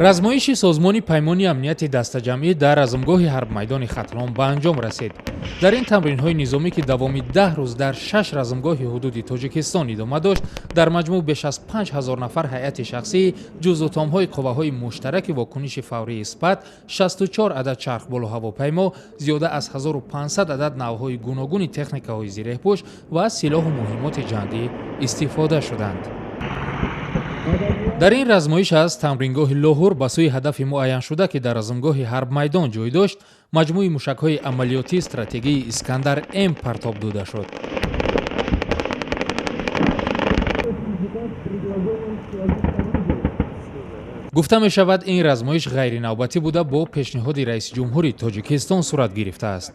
Размоиши Созмони Паймони Амнияти Дастаҷамъӣ дар размгоҳи Ҳарбмайдони Хатлон ба анҷом расид. Дар ин тамринҳои низомӣ, ки давоми 10 рӯз дар шаш размгоҳи ҳудуди Тоҷикистон идома дошт, дар маҷмӯъ беш аз 5000 нафар ҳайати шахсӣ, ҷузъутомҳои қувваҳои муштараки вокуниши фаврии СПАТ, 64 адад чархболу ҳавопаймо, зиёда аз 1500 адад навъҳои гуногуни техникаҳои зиреҳпӯш ва силоҳу муҳиммоти ҷангӣ истифода шуданд. Дар ин размоиш аз тамрингоҳи Лоҳур ба сӯи ҳадафи муайяншуда, ки дар размгоҳи Ҳарбмайдон ҷой дошт, маҷмӯи мушакҳои амалиётии стратегии Искандар М партоб дода шуд. Гуфта мешавад, ин размоиш ғайринавбатӣ буда, бо пешниҳоди раиси ҷумҳури Тоҷикистон сурат гирифтааст.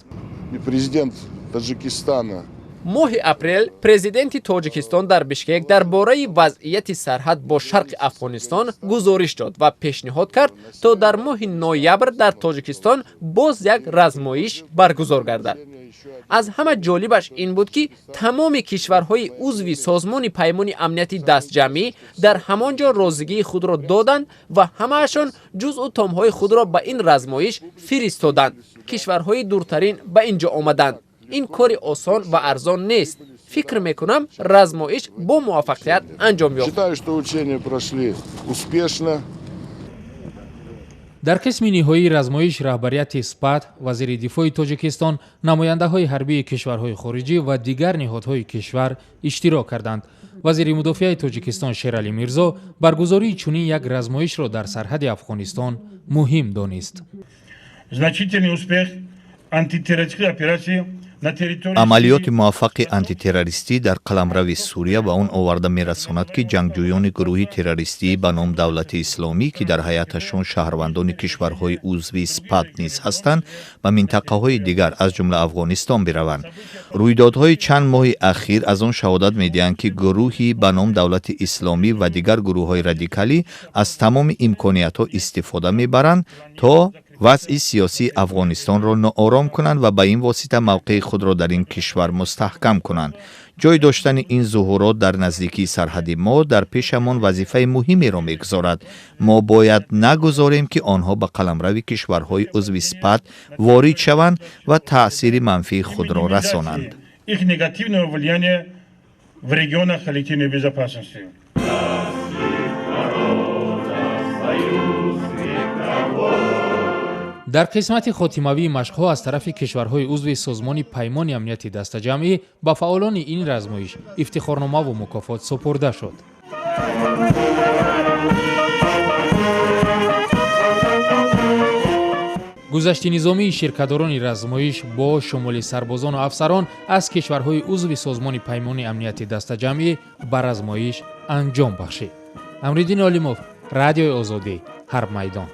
Президент Таджикистана. Моҳи апрел президенти Тоҷикистон дар Бишкек дар бораи вазъияти сарҳад бо шарқи Афғонистон гузориш дод ва пешниҳод кард, то дар моҳи ноябр дар Тоҷикистон боз як размоиш баргузор гардад. Аз ҳама ҷолибаш ин буд, ки тамоми кишварҳои узви Созмони Паймони Амнияти Дастҷамъӣ дар ҳамон ҷо розигии худро доданд ва ҳамаашон ҷузъу томҳои худро ба ин размоиш фиристоданд. Кишварҳои дуртарин ба ин ҷо омаданд. Ин кори осон ва арзон нест. Фикр мекунам, размоиш бо муваффақият анҷом ёфт. Считаю, что учения прошли успешно. Дар қисми ниҳоии размоиш раҳбарияти СПАТ, вазири дифои Тоҷикистон, намояндаҳои ҳарбии кишварҳои хориҷӣ ва дигар ниҳодҳои кишвар иштирок карданд. Вазири мудофиаи Тоҷикистон Шералӣ Мирзо баргузории чунин як размоишро дар сарҳади Афғонистон муҳим донист. Значительный успех антитеррористической операции на территории Амалиёти муваффақи антитеррористӣ дар қаламрави Сурия ба он оварда мерасонад, ки ҷангҷӯёни гурӯҳи террористӣ ба ном Давлати Исломӣ, ки дар ҳайаташон шаҳрвандони кишварҳои узви СПАТ низ ҳастанд, ба минтақаҳои дигар, аз ҷумла Афғонистон, бираванд. Рӯйдодҳои чанд моҳи ахир аз он шаҳодат медиҳанд, ки гурӯҳи ба ном Давлати Исломӣ ва дигар гурӯҳҳои радикалӣ аз тамоми имкониятҳо истифода мебаранд, то вазъи сиёсии Афғонистонро ноором кунанд ва ба ин восита мавқеи худро дар ин кишвар мустаҳкам кунанд. Ҷой доштани ин зуҳурот дар наздикии сарҳади мо дар пешамон вазифаи муҳимеро мегузорад. Мо бояд нагузорем, ки онҳо ба қаламрави кишварҳои узви СПАТ ворид шаванд ва таъсири манфии худро расонанд. Их негативного влияния в регионах коллективной безопасности. Дар қисмати хотимавии машқҳо аз тарафи кишварҳои узви Созмони Паймони Амнияти Дастаҷамъӣ ба фаъолони ин размоиш ифтихорномаву мукофот супурда шуд. Гузашти низомии ширкатдорони размоиш бо шумули сарбозону афсарон аз кишварҳои узви Созмони Паймони Амнияти Дастаҷамъӣ ба размоиш анҷом бахшид. Амриддин Олимов, Радиои Озодӣ, Ҳарбмайдон.